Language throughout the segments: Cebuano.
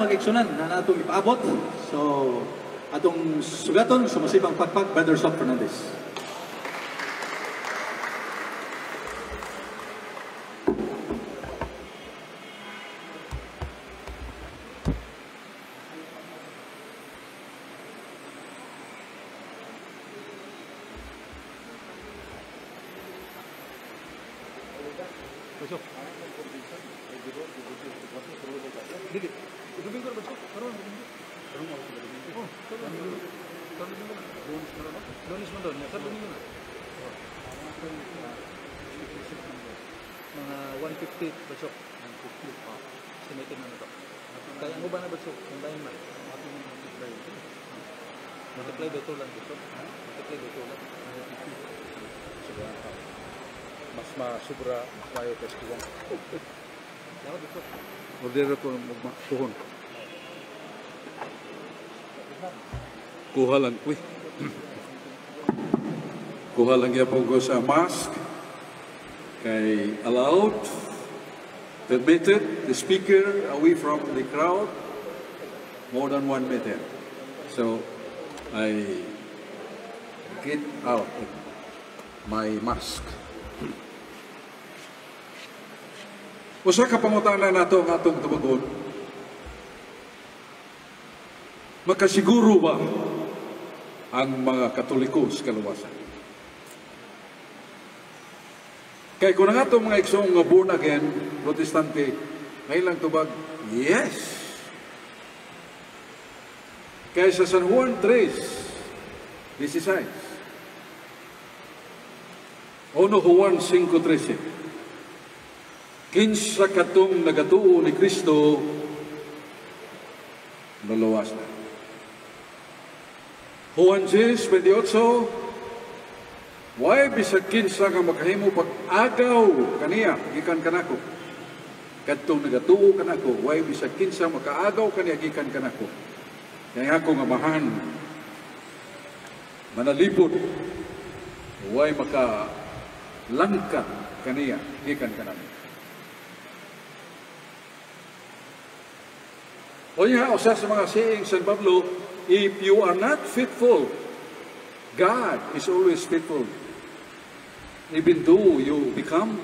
mga kaigsuonan na natong ipaabot. So, atong sugaton sa masibang pakpak, Brother Sob Fernandez. Mga 150 basok. 150. Estimated na to. Kaya mo ba na basok? Combine man. Multiply by 2 lang dito. Multiply by 2 lang. Mas masubra, mas mayo kay kuwang. Dapat dito. Order ko magmakuhon. Kuha lang, uy. Kuha lang yapon ko sa mask. Kay allowed, permitted, the speaker away from the crowd more than 1 meter. So, I get out my mask. Usa ka pangutana nato ang atong tubagon. Makasiguro ba ang mga Katoliko sa kaluwasan? Kay kung ang atong mga igsoong nga born again, Protestante, ngayon lang tubag, yes! Kay sa San Juan 3:16, 1 Juan 5:13, kinsa katong nagatuo ni Kristo, naluwas na. Juan 10:28, way bisag kinsa nga makahimo pag-agaw kaniya gikan kanako. Kadtong nagatuo kanako, way bisag kinsa makaagaw kaniya gikan kanako. Kaya ako nga amahan manalipod, way makalangkat kaniya gikan kanako. O niya, usa sa mga saying San Pablo, if you are not faithful, God is always faithful. Even though you become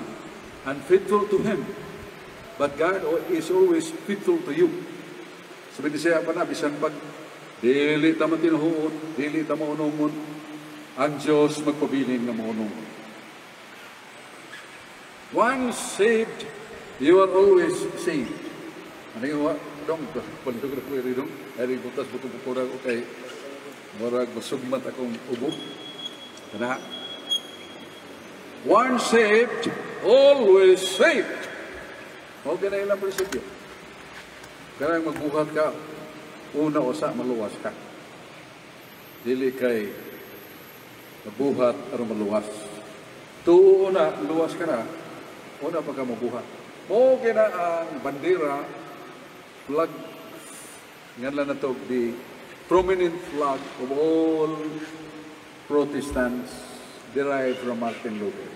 unfaithful to Him, but God is always faithful to you. Sabi niya pa na, bisan pag dili ta matinuod, dili ta maunungon, ang Diyos magpabilin nga maunungon. Once saved, you are always saved. Ano yung dong, palihog na ko rin dong, ay butas buto-bukura ko kay murag masugmat akong ubo. Kana. Once saved, always saved. Mao gina ilang prinsipyo. Kanang magbuhat ka, una usa maluwas ka. Dili kay mabuhat aron maluwas. Tuo na luwas ka na, una pa ka mabuhat. Mao gina ang bandera, flag, nganlan na to, the prominent flag of all Protestants derived from Martin Luther.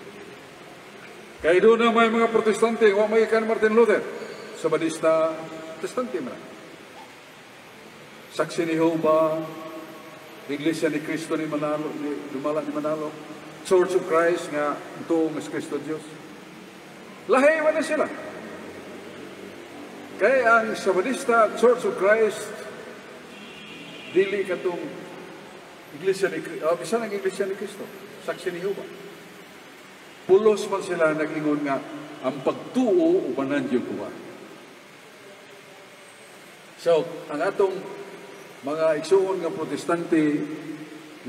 Kaya doon na may mga Protestante, wa may ikan Martin Luther. Sa Badista, Protestante man. Saksi ni Jehovah, Iglesia ni Cristo ni Manalo, ni Dumala ni Manalo, Church of Christ nga tuo nga si Kristo Dios. Lahi man na sila. Kaya ang Sabadista Church of Christ dili katong Iglesia ni bisan ang Iglesia ni Cristo, saksi ni Jehovah. Pulos man sila nag-ingon nga ang pagtuo ubanan gyud kuha. So, ang atong mga igsuon nga Protestante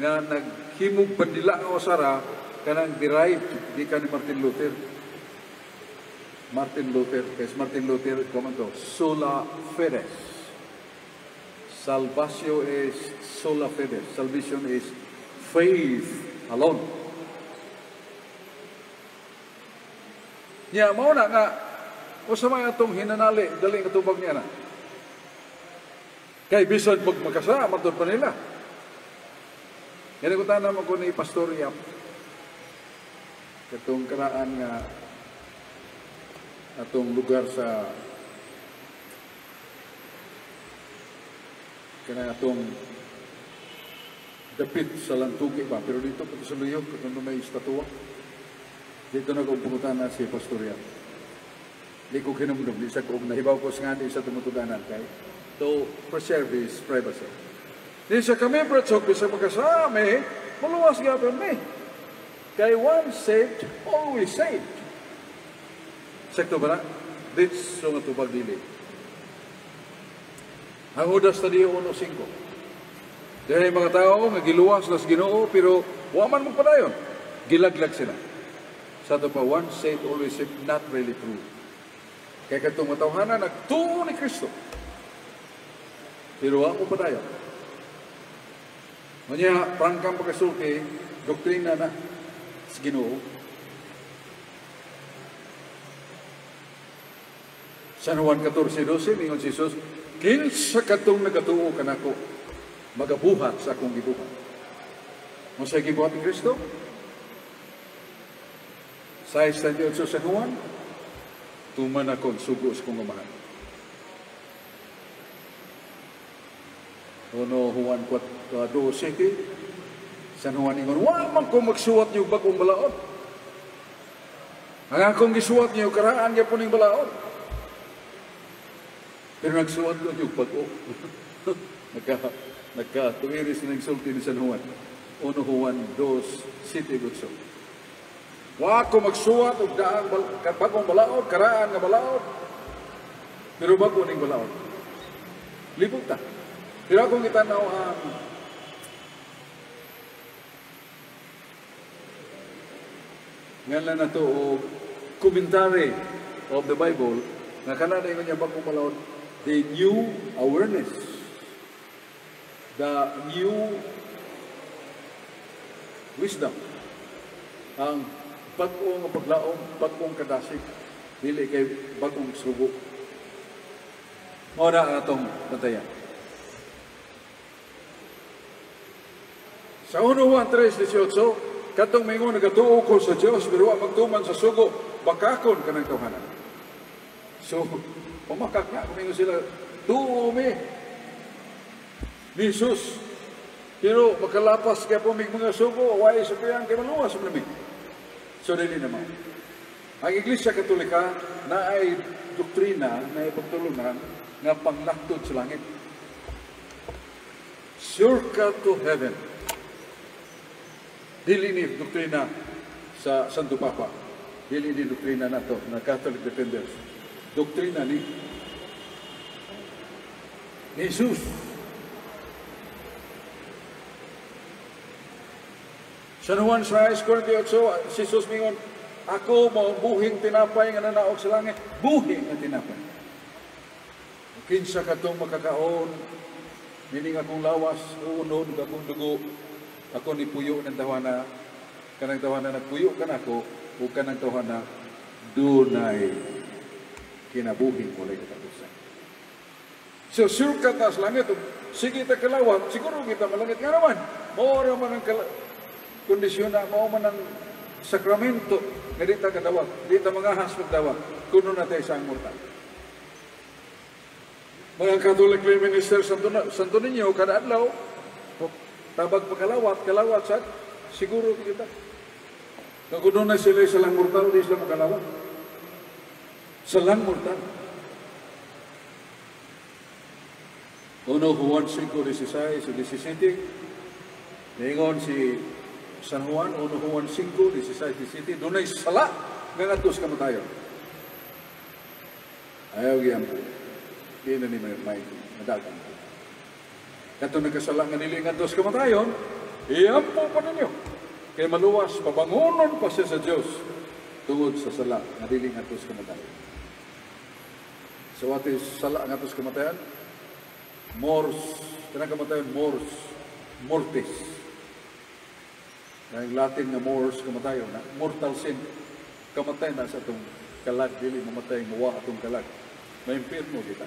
nga naghimog bandila nga usara kanang derived gikan ni Martin Luther. Martin Luther, kay Martin Luther komento sola fides. Salvatio is sola fides. Salvation is faith alone. Nya mao na nga usa may atong hinanali dali nga tubag niya na. Kay bisan pag makasama matud pa nila. Ngani ko tanan ko ni Pastor Yap. Katong karaan nga atong lugar sa Kanang atong dapit sa Lantugi ba, pero dito pati sa Luyog, kung may estatua. Dito na kong pangutana si Pastor Yan. Di ko kinumdum, di sa kong nahibaw ko sa nga, di sa tumutuganan kay to preserve his privacy. Di sa kami, Brad Sok, bisa magkasami, maluwas gapon mi. Kay once saved, always saved. Sakto ba na? Ditso nga tubag dili. Ang Judas Tadeo 1:5. Dahil mga tao nga giluwas nas Ginoo pero wa man magpadayon. Gilaglag sila. Sa ato pa, once saved, always saved, not really true. Kaya katong matawhana, nagtuo ni Kristo. Pero wa mo padayon. Manya, prangkang pagkasulti, doktrina na sa Ginoo. San Juan 14:12, mingon si Jesus, kinsa katong nagatuo kanako, magabuhat sa akong gibuhat. Unsay gibuhat ni Kristo? 6:38 sa Juan, tuman ako ang sugo sa kong amahan. Uno Juan 4:12, San Juan ingon, wa man ko magsuwat niyo bag-ong balaod. Ang akong gisuwat niyo karaan gyapon ning balaod. Pero nagsuwat ko niyo bag-o. Nagka tuwiris na nagsulti ni San Juan. 1 Juan 2:7-8. Wa ko magsuwat og daang bag-ong balaod, karaan nga balaod. Pero bag-o ning balaod. Libog ta. Pero akong gitanaw ang ngalan na to og commentary of the Bible nga kanada ingon niya bag-ong balaod, the new awareness, the new wisdom, ang bag-o nga paglaom, bag-ong kadasig, dili kay bag-ong sugo. Mao na ang atong bantayan. Sa 1 Juan 3:18, katong mingon nagatuo ko sa Dios pero wa magtuman sa sugo, bakakon kanang tawhanan. So, pumakak na, kumingon sila, tuo mi ni Jesus. Pero makalapas kaya po may mga sugo, way sa kuyang kay maluwas sa lamig. So, dili naman. Ang Iglesia Katolika na ay doktrina na ipagtulungan nga panglaktod sa langit. Shortcut to heaven. Dili ni doktrina sa Santo Papa. Dili ni doktrina nato na Catholic Defenders. Doktrina ni Jesus. San Juan 6:48, si Jesus mingon, ako mao buhing tinapay nga nanaog sa langit, buhi nga tinapay. Kinsa katong makakaon nining akong lawas, uunon akong dugo, ako ni puyo ng tawana, kanang tawana nagpuyo kanako, o kanang tawana dunay kinabuhing walay katapusan. So sure ka ta sa langit, sige ta kalawat, siguro kita malangit nga naman. Mao ra man ang kondisyon na, mao man ang sakramento nga di ta kadawat, di ta mangahas pagdawat, kuno na tayo sa ang mortal. Mga Catholic lay minister Santo Niño, kada adlaw, tabag pagkalawat, kalawat sa siguro kita. Kung na sila sa lang mortal, di sila makalawat. Sa lang mortal. 1 Juan 5:16-17, niingon si San Juan, 1 Juan 5:16-17, dunay sala nga ngadto sa kamatayon. Ayaw giyampo. Di na ni may madagan. Kato nagkasala nga nili ngadto sa kamatayon, iyampo pa ninyo. Kay maluwas, pabangunon pa siya sa Diyos tungod sa sala nga dili ngadto sa kamatayon. So what is sala ngadto sa kamatayon? Mors, kanang kamatayon, mors, mortis. Ang Latin nga mors, kamatayon, na mortal sin. Kamatay na sa atong kalag, dili mamatay, muwa atong kalag. May impirno kita.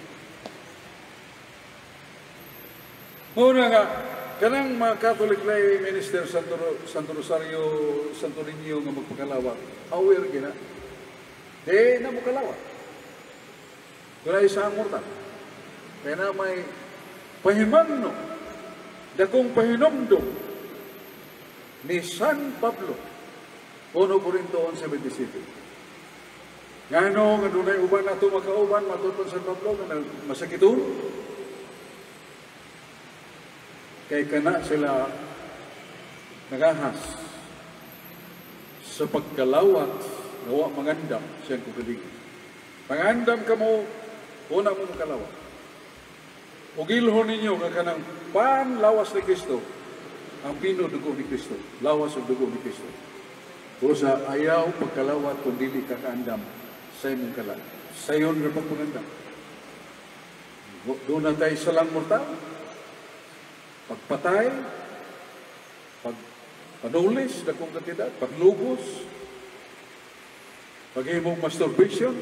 Una nga, kanang mga Catholic lay minister Santo Rosario, Santo Niño nga magpakalawat, aware gina. Di na mo kalawat. Wala isang mortal. Kaya na may Pahimangno, dakong pahinumdum ni San Pablo, 1 Corinto 11:77. Ngano nga dunay uban nato makauban matod San Pablo nga masakiton? Kay kana sila nagahas sa pagkalawat nga wa mangandam siyang kaugalingon. Pangandam kamo, una mo makalawat. Ugilhon ninyo nga kanang panlawas ni Kristo, ang pino dugo ni Kristo, lawas ug dugo ni Kristo. Usa ayaw pagkalawat kung dili ka kaandam sa imong kalag. Sayon ra pagpangandam. Doon na tayo sa lang mortal. Pagpatay, pagpanulis, dakong kantidad, paglugos, paghimong masturbation,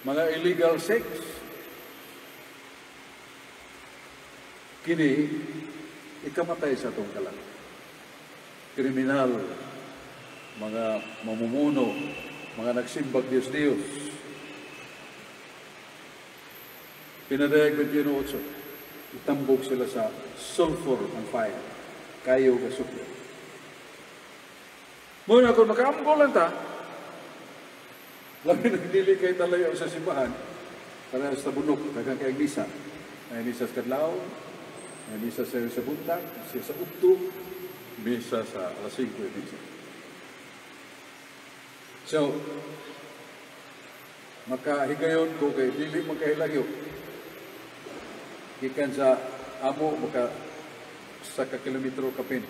mga illegal sex, kini ikamatay sa atong kalag. Kriminal, mga mamumuno, mga nagsimbag Diyos-Diyos. Pinadayag 21:8, itambok sila sa sulfur and fire, kayo kasupyo. Muna kung makaamgo lang ta, labi nagdili kay talayo sa simbahan, para sa bunok, daghang kay misa. May misa sa kadlaw, may misa sa buntag, misa sa udto, misa sa alas 5 misa. So, makahigayon ko kay dili makahilagyo. Gikan sa amo maka sa ka kilometro kapin.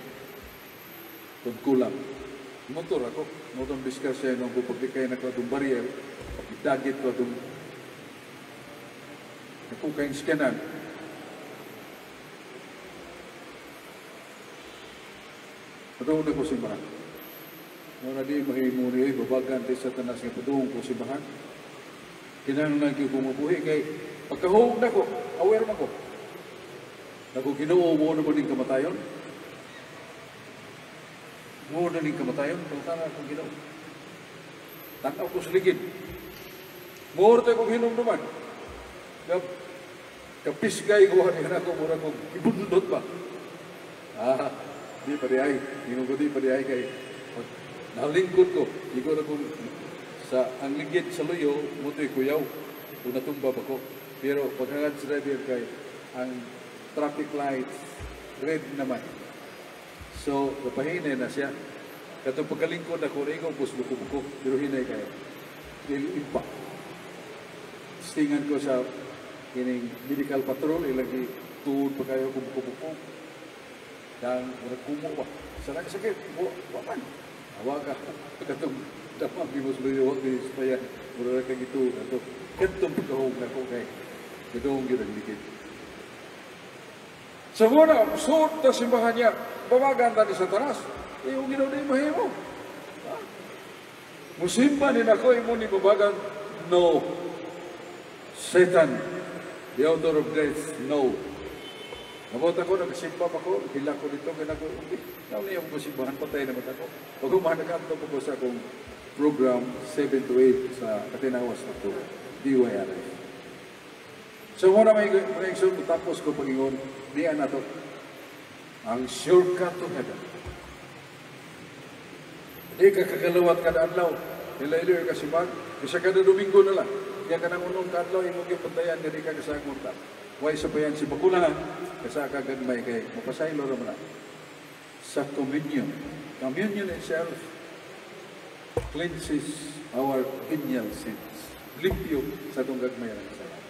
Kung kulang. Motor ako, motor diskarse nung pagdikay na ko atong barrier, pagdagit ko atong nakukayang scanner. Padung na ko simbahan. Muna di mahimuni, babagan tayo sa tanas nga padung ko simbahan. Kinahanglan gyud ko mabuhi kay pagkahuog na ko, aware man ko. Naku Ginoo mo na ba ning kamatayon? Mo na ning kamatayon, pangutana akong Ginoo. Tan-aw ko sa ligid. Mo ra kong hinumduman. Kapisgay ko ani na ko mura kong ibundot ba. Ah, di pa di ay, ingon ko di pa di ay kay nalingkod ko, igo na kong sa ang ligid sa luyo, mutoy kuyaw, kung natumba pa ko. Pero pagkagad sa driver kay ang traffic lights red naman. So, napahinay na siya. Katong pagkalingkod ako, ikaw bus buko-buko, pero hinay kayo. Dili impa. Stingan ko sa kining medical patrol, ilagi tuod pa kayo kung buko-buko. Dahil kumo ba? Sa sakit, waman. Awa ka. Katong damang gimos luyo, di supaya mura ka gitu. Katong pagkahog na ko kay gidong yun ang ligid. Sa muna, suot na simbahan niya, babagan ta ni Satanas. Iyong Ginoo di mahimo. Musimba ni nako imo ni babagan, no. Satan, the author of death, no. Nabot ako, nagsimba pa ko, hila ko dito, kaya ko, hindi, nauna yung simbahan, patay naman ako. Pag umanag-anto po ko sa akong program 7 to 8 sa Katinawas na po, DYRF. So muna may mga tapos ko pag-ingon, niya na to, ang shortcut to heaven. Hindi ka kakalawat kada adlaw, nila-ilo ka simbahan, isa kada Domingo na lang, kaya ka nang unong kadlaw, imong gipantayan, hindi ka kasagmurta. Why sa payan si bakuna, kasa kagagmay kay mapasaylo raman na. Sa communion. Communion itself cleanses our venial sins. Limpyo sa itong gagmay ng kasalanan.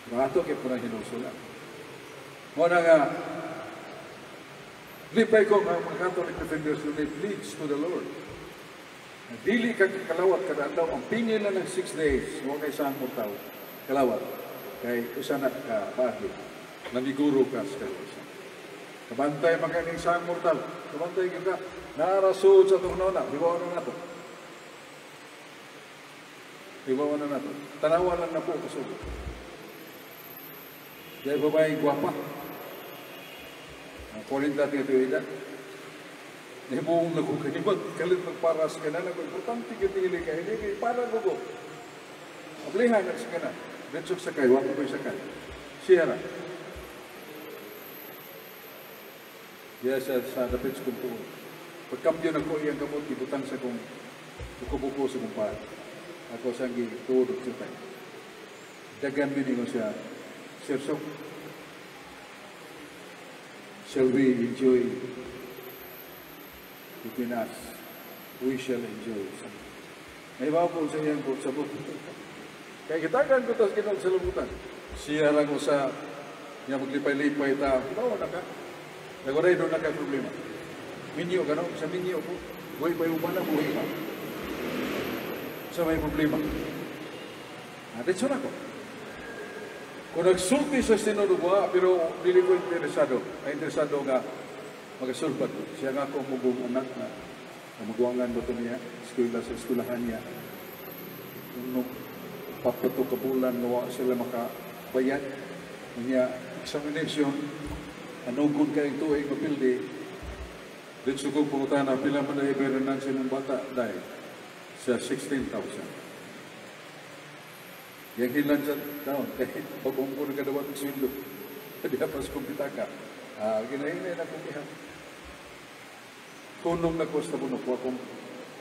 Rato kay purang hinusula. Muna nga, lipay ko nga mga Catholic defenders na may pleads to the Lord. Dili ka kakalawat kada adlaw, ang pingil na ng 6 days, huwag kay saan mo tao, kalawat. Kay usa na ka paagi, naniguro ka sa kaluwasan. Kabantay makaning sang mortal, kabantay ka, narasud sa itong nauna, hiwawan na nato. Hiwawan na nato. Tanawa lang na po kasugo. Dahil babae gwapa. Ang 40 nga tuwidan. Nahibuong na ko kanibag, kalit magparas ka na, importante ka tili ka, hindi kay para gugo. Ablihan na sa kana. Betsok sakay, wako ko'y sakay. Siya ra. Diya siya sa dapit sa kong tuod. Pagkambyo na ko iyang kamot, ibutang sa kong buko-buko sa kong paa. Ako siyang gituod og tsutay. Dagan miningon siya, Sir Sok, shall we enjoy between us? We shall enjoy something. May po sa iyang sabot. Kaya kitagan ko tas Ginoo sa lubutan. Siya lang usa nga maglipay-lipay ta. Oo na ka. Naguray doon na ka problema. Minyo ka no? Sa minyo ko. Buhay pa yung na buhay ka. Sa may problema. Atensyon ako. Kung nagsulti sa sinodugwa, pero dili ko interesado. Ay interesado nga magasulpat ko. Siya nga akong mugong anak na maguangan ba ito niya, eskwela sa eskwelahan niya. Nung papato ka bulan, nga sila makabayad. Niya, examination, anugod kayong tuig mapildi. Dito kong pangutana, pila man na iberenan sa imong bata dahil sa 16,000. Yang hilan sa taon, kaya pag-ungko na kadawat ng sweldo. Di pa sa kumpitaka. Ginahinay na kong iha. Kunong na ko sa bunok,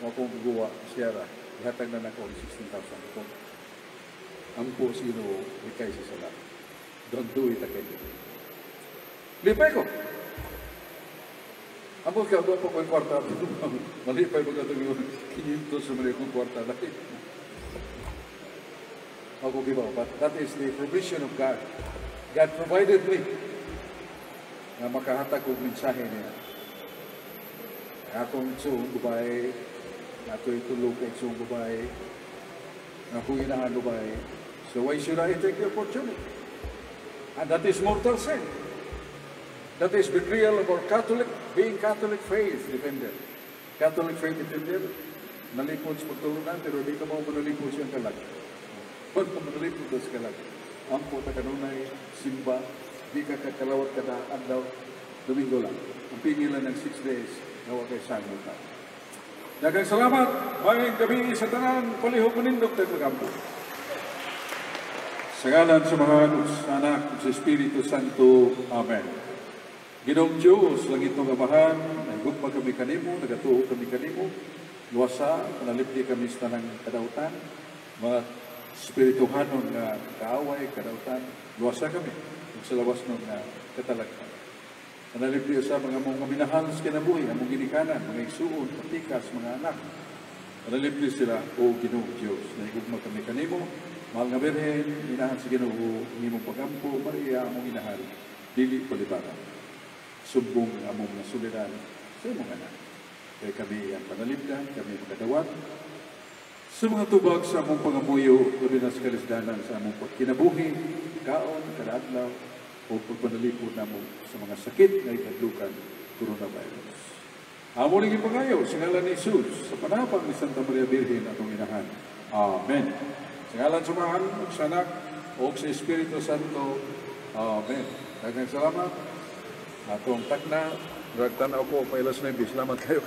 wakong guwa, siyara, ihatag na nako ang 16,000 ko. Ampo sino, ikay sa sala. Don't do it again. Lipay ko. Ampo ka, doon pa ko yung kwarta. Malipay ko katong yung 500 sa mga kong kwarta. Ako gibaw, but that is the provision of God. God provided me na makahatag og mensahe niya. Akong igsoong babae, ako'y tulog kay igsoong babae, akong inahan babae. So why should I take the opportunity? And that is mortal sin. That is betrayal of our Catholic, being Catholic faith defender. Catholic faith defender, nalipod sa pagtulunan, pero di ka mo manalipod siyang kalag. Huwag ka manalipod sa kalag. Ampo ta kanunay, simba, di ka kakalawat kada adlaw, Domingo lang. Ang pingil lang ng 6 days, nawa kay sango ka. Daghang salamat, maayong gabi sa tanan, palihog manindog tayo magampo. Sa ngalan sa Amahan, sa Anak, sa Espiritu Santo. Amen. Ginoong Diyos, langit ng Amahan, nagugma kami kanimo, nagatuo kami kanimo, luwasa, panalipdi kami sa tanang kadautan, mga espirituhanon nga kaaway, kadautan, luwasa kami, ug sa lawas nun nga katalagman. Panalipdi sa mga mong minahal sa kinabuhi, among ginikanan, mga igsuon, patikas, mga anak. Panalipdi sila, O Ginoong Diyos, nagugma kami kanimo, mahal nga Birhen, inahan sa Ginoo, imong pagampo, Maria, among inahal, dili palibaran. Sumbong among nasuliran sa imong anak. Kaya kami ang panalipdan, kami makadawat. Sa mga tubag sa among pangamuyo, labi na sa kalisdanan sa among pagkinabuhi, kaon, kada adlaw, o pagpanalipod namo sa mga sakit na ikadlukan coronavirus. Amo ning ipangayo sa ngalan ni Jesus, sa panapang ni Santa Maria Birhen atong inahan. Amen. Sa ngalan sa Amahan, ug sa Anak, ug sa Espiritu Santo. Amen. Daghang salamat. Atong takna, ragtan-aw ko pa 9. Salamat kayo.